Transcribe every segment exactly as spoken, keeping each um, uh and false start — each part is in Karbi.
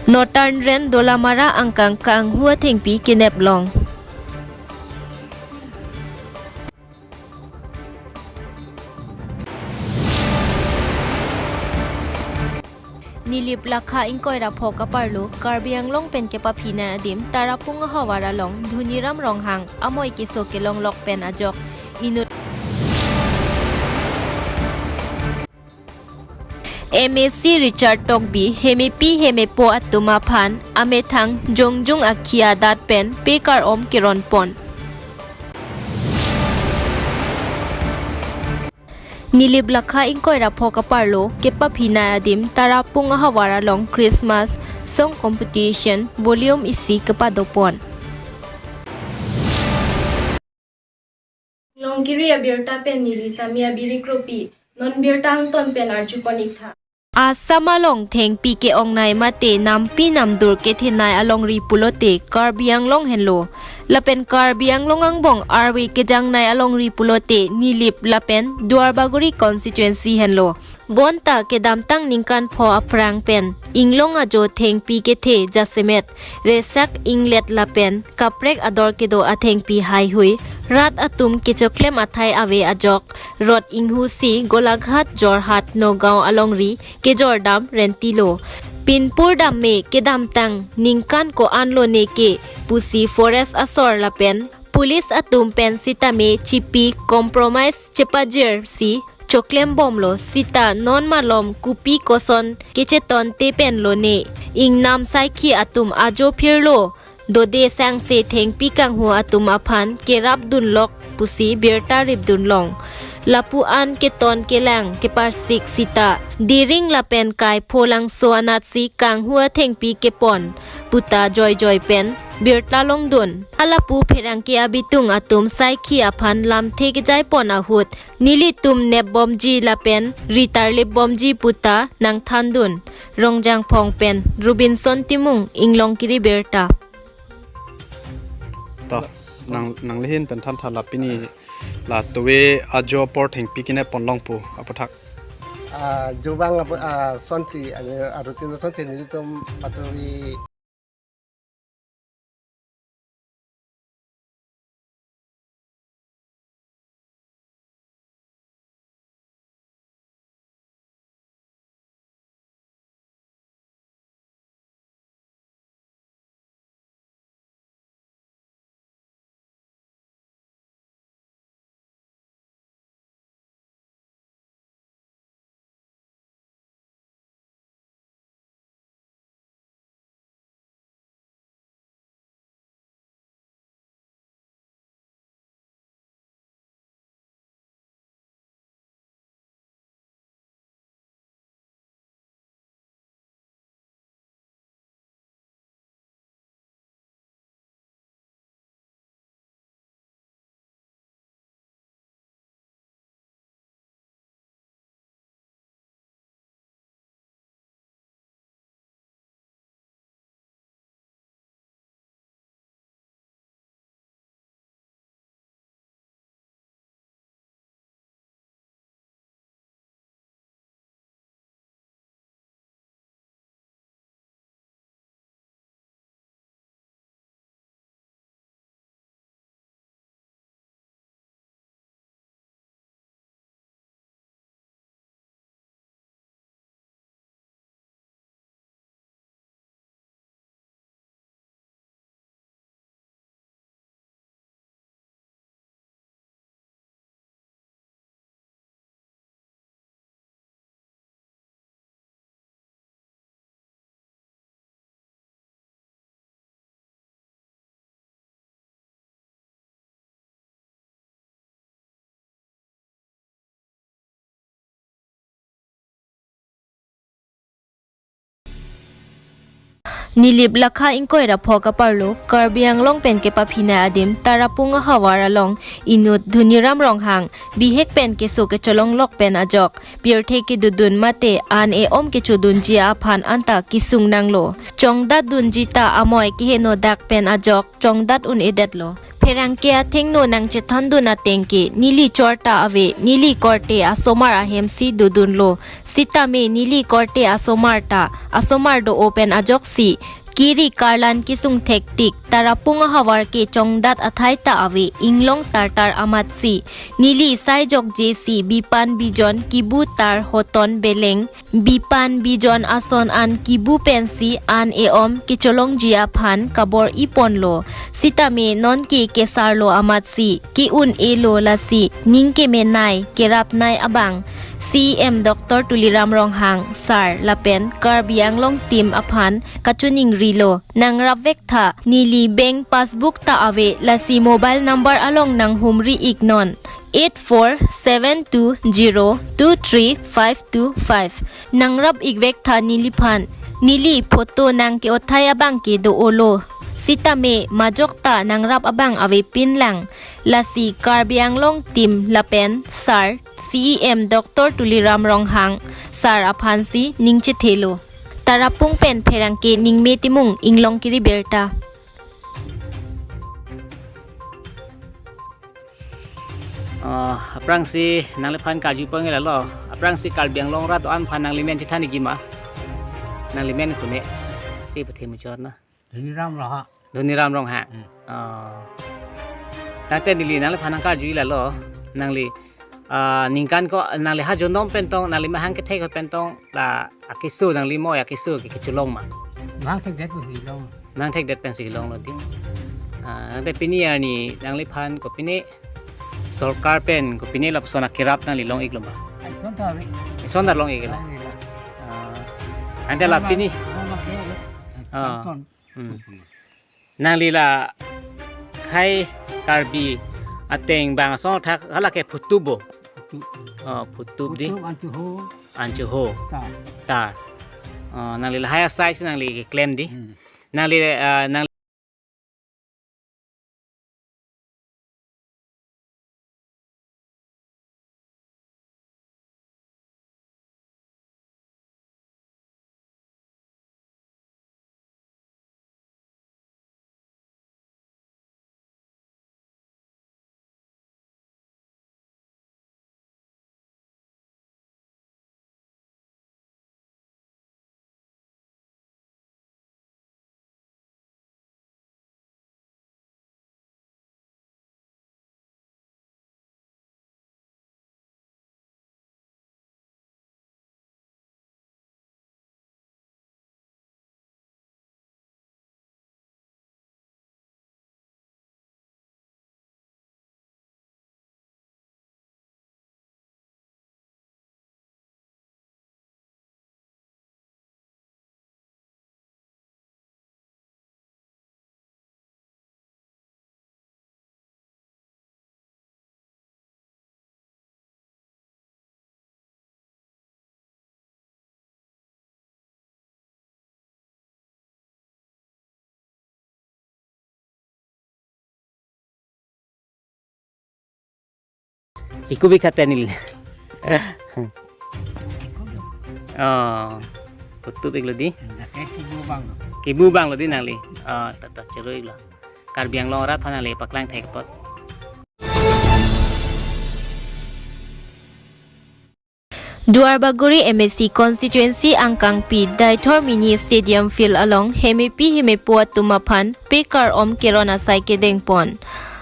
Northern Range Dolamara angkang kanghu athengpi kenep long. Nilip lakha ingkoi ra pho kaparlo Karbi Anglong pen kepaphinai adim Tarapung ahavar along Dhuniram Ronghang amoi keso kelonglok pen ajok inut M A C Richard Tokbi hemepi hemepo atum aphan amethang jongjung akhi adat pen pekar-om keronpon. Nilip lakha ingkoi ra pho kaparlo kepaphinai adim Tarapung ahavar along Christmas Song Competition Volume isi kepadopon. Longkiri abirta pen neli Sami Abiri Kropi, non birta angton pen arjupon-iktha. Assam along thengpi ke-ongnei mate nampi namdur kethenei alongri pulote Karbi Anglong henlo. Lapen Karbi Anglong angbong arve kejangnei alongri pulote Nilip lapen Duarbagori constituency henlo. Bonta kedamtang ningkan pho aphrang pen inglong ajo thengpi kethe jasemet resak inglet lapen kaprek ador kedo athengpi haihui rat atum kechoklem athai ave ajok rot inghu si Golaghat, Jorhat, Nagaon alongri kejordam rentilo. Pinpur damme kedamtang ningkan ko-an lone ke pusi forest asor lapen police atum pen sitame chipi compromise chepajir si choklem bomlo sita non malom kopi koson kechetonte pen lone ingnam saikhi atum ajo phirlo dode sangse thengpi kanghu atum aphan kerapdunlok pusi birta ripdunlong. Lapu-an keton kelang keparsik sita Diring lapen Kaipholangso anatsi kanghu athengpi kepon puta joijoi pen birta longdun. Halapu pherangke abitung atum saikhi aphan lamthe kejaipon ahut nelitum nepbomji lapen ritarlipbomji puta nangthandun. Rongjangphong pen Robinson Timung, Inglongkiri Birta. To, nang, nanglihin pen thantha la pini la tuve ajo apor thengpi kenep ponlong pu aputhak. Ah, jubang apo, ah, sonsi, ah, arutin sonsi nelitum patuvi. Nilip lakha ingkoi ra pho kaparlo Karbi Anglong pen kepaphinai adim Tarapung ahavar along inut Dhuniram Ronghang bihek pen keso kecholonglok pen ajok pirthe kedodun mate an e-om kechodunji aphan anta kesung nanglo. Chongdatdunji ta amoi kehenodak pen ajok chongdat un-edetlo. Pherangke athengno nangchethandun ateng ke neli chorta ave, neli korte asomar ahemsi dodunlo. Sitame neli korte asomar ta asomar do-o pen ajoksi kiri karlan kesung thektik, Tarapung ahavar ke chongdat athai ta ave, inglong tartar amatsi. Neli saijokjesi bipan bijon kibu tar hoton beleng, bipan bijon ason an kibu pensi an e-om kecholongji aphan kabor-iponlo. Sitame nonke kesarlo amatsi ke-un-elo, lasi ning kemenei kerapnei abang C E M Doctor Tuliram Ronghang sir lapen Karbi Anglong team aphan kachoningrilo. Nangrapvek tha, neli bank passbook ta ave, lasi mobile number along nanghumri-iknon, eight four seven two zero two three five two five. Nangrap-ikvek tha neliphan, neli photo nangke-othai abang ke do-olo. Sitame majok ta nangrap abang avepinlang, lasi Karbi Anglong team lapen sir C E M Doctor Tuliram Ronghang sir aphansi ning chethelo. Tarapung pen Pherangke Ningme Timung, Inglong Kiri Birta. Ah, aphrangsi nangliphan karju pangila lo. Aphrangsi Karbi Anglong rat do-an aphan nangli men chethan-ikji ma? Nangli men pune si pathe muchot na. Dhoniram Ronghang. Dhoniram Ronghang. Hmm. Oh. Tangte neli nangliphan nangkarju-ila lo. Nangli, ah, ningkan ko nangli ha jonom pen tong, nangli mahang kethek pen tong, la akeso nangli mo akeso ke kecholong ma? Mahang thekdet pusi long. Mahang thekdet pensi longlo di. Ah, tangte pini arni nangliphan kopine sorkar pen kopine lapuson akerap nangli long-iklo ma? Ison ta ave. Ison ta long-iklo. Long-iklo. Ah, tangte la pini. Long-iklo. Ah. Ton. Hmm. Nangli la khei Karbi ateng bang asong thak hala ke phutup bo. Phutup. Oh, phutup di. Phutup anchu ho. Anchu ho. Tar. Tar. Oh, nangli lahai asai si nangli keklem di. Hmm. Nangli, ah, nang Chiku bik khaten neli. Oh, phutup-iklo di. Kibu bang. Kibu banglo di nangli. Oh, tata churu-iklo. Karbi Anglong arat aphan nangli paklang thek apot. Duarbagori M A C constituency angkangpi Deithor Mini Stadium Field along hemepi hemepo atum aphan pekar-om keron asai kedengpon.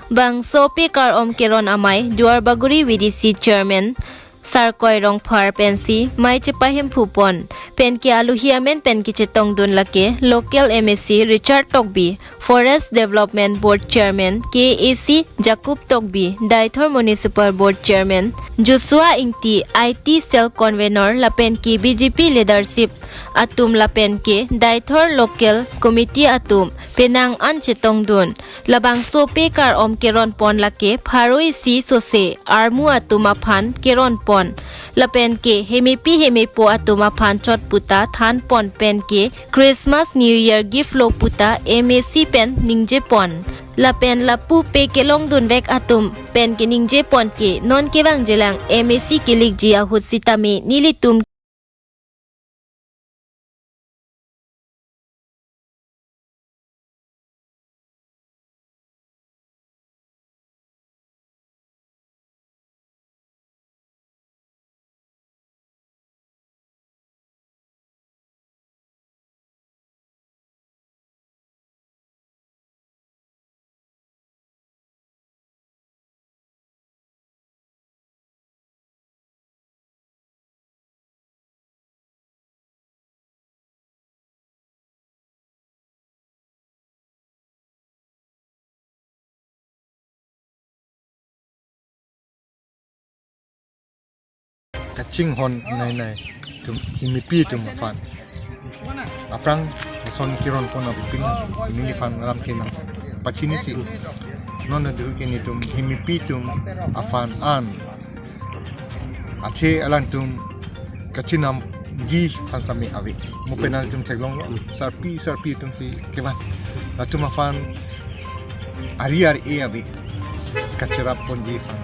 Bangso pekar-om keron amei Duarbagori V D C Chairman Sarkoi Rongphar pensi mei chepahemphupon. Penke alohi amen pen kechetongdun lake local M A C Richard Tokbi, Forest Development Board Chairman K A C Jacob Tokbi, Deithor Municipal Board Chairman Joshua Ingti, I T Cell Convenor lapenke B J P leadership atum lapenke Deithor Local Committee atum penang an chetongdun. Labangso pekar-om keronpon lake pharo isi sose armu atum aphan keronpon. Lapenke hemepi hemepo atum aphan chot puta thanpon penke Christmas New Year gift lo puta M A C pen ningjepon. Lapen lapu pe kelongdunvek atum penke ningjeponke non kevangjilang M A C kelikji ahut sitame nelitum kachinghon nei nei atum Himipi atum aphan aphrang ason kiron pon abipin, neliphan alam kenang pachinisi. Non adu ke netum Himipi atum aphan an athe alangtum kachinamji aphan sami ave. Mo penang atum theklonglo, sarpi sarpi atum si kevan. Latum aphan ari ari e ave. Kacherap ponji aphan.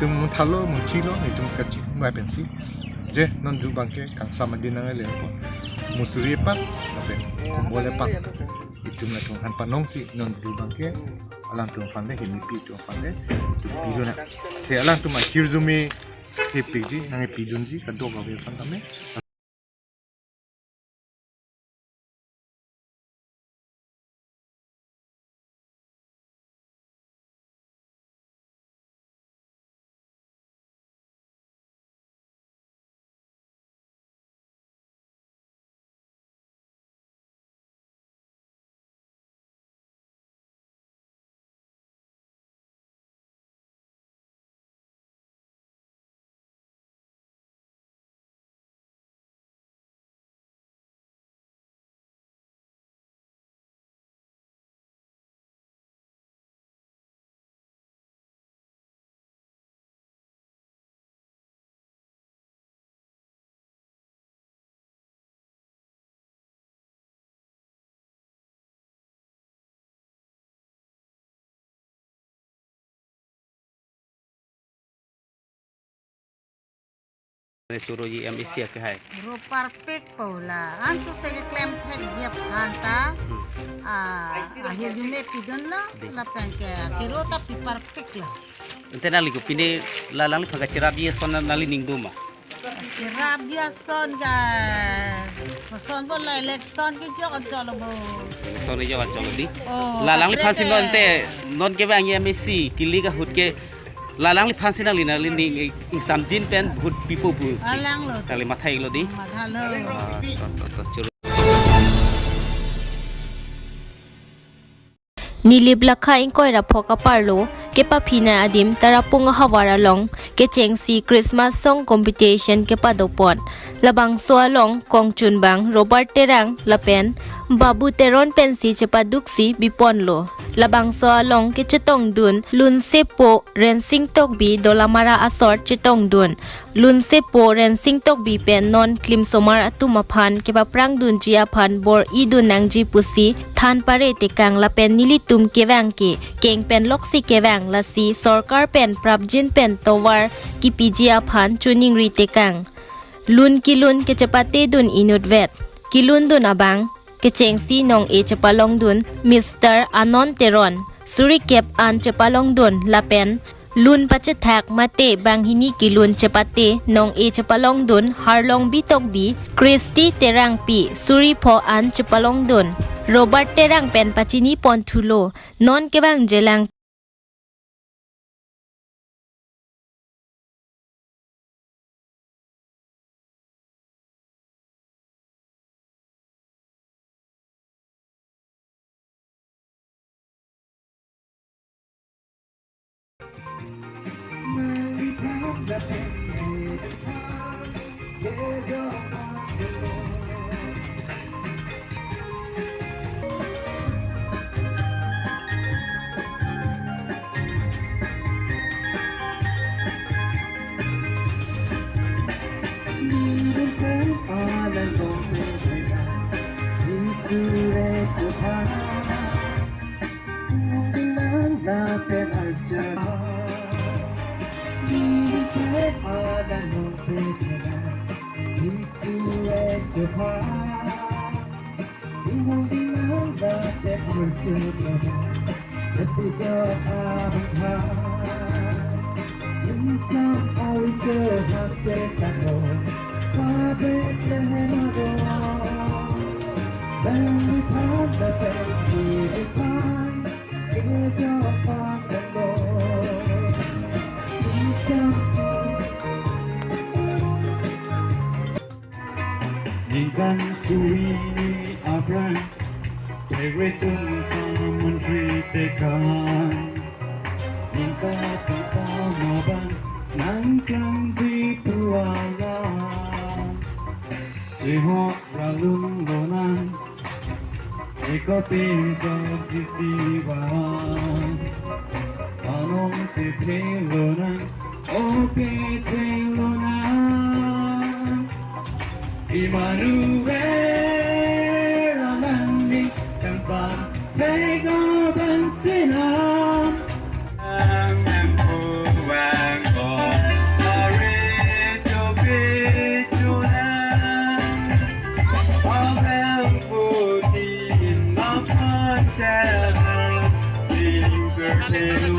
Tum munthalo, munthilo, netum kachi, ngai pensi. Je, non adu abangke kangsam adin nangle pon. Musuri apak, lapen kombol apak. Itum latum aphan panongsi, non adu abangke alangtum aphan le, Himipi atum aphan le, itum pidun nang. Te alangtum akhir arjume, hepikji, nangpidunji, kadokave aphan tame. Choro ji M A C ke hai. Ro parpik pola. Anso se keklem thekji aphan ta. Hmm. Ah, akhir arjume pidunlo, lapen ke kiro ta pi parpiklo. Ante nangli ko pine la alangliphan kacherapji ason nangli ning do ma? Cherapji ason ka, ason bo la election kejok ajok lo bo. Election kejok ajok lo di. Oh, la alangliphan si non te, non kevang M A C, kili ahut ke, la alangliphan si nangli, nangli ning ingsamjin pen vote pipo pu. Alanglo. Nangli matha-iklo di. Mathalo. Ah, to, to, to, choro. Nilip Lakha ingkoi ra phok aparlo kepaphinei adim Tarapung ahavar along kechengsi Christmas song competition kepadopon. Labangso along kongchunbang Robert Terang lapen Babu Teron pensi chepaduksi biponlo. Labangso along kechetongdun Lunsepo Rensing Tokbi Dolamara asor chetongdun. Lunsepo Rensing Tokbi pen non klimsomar atum aphan kepaprangdunji aphan bor-idun nangji pusi than pare tekang lapen nelitum kevang ke keng pen loksi kevang, lasi sorkar pen prapjin pen tovar kipiji aphan choningri tekang. Lun kelun kechepatedun inutvet. Kelundun abang kechengsi nong-e chepalongdun Mister Anon Teron, surikep an chepalongdun lapen lun pachethak mate banghini kelun chepate nong-e chepalongdun Harlongbi Tokbi, Christy Terangpi, suripho an chepalongdun. Robert Terang pen pachiniponthulo, non kevangjilang. Ningkan suri aphrang, Secretary Mantri tekang. Ningkan pangsa mabang, Nangklang ji pu alam, chehok ra lun lonang, eko pinchok ji si vang. Anong pethe lonang, o pethe lonang. Emmanuel, alang ni kangpang pego ban chenam. Ang ang puang ko, are to be to lang. Ang ang putin na panchanam, sing curtain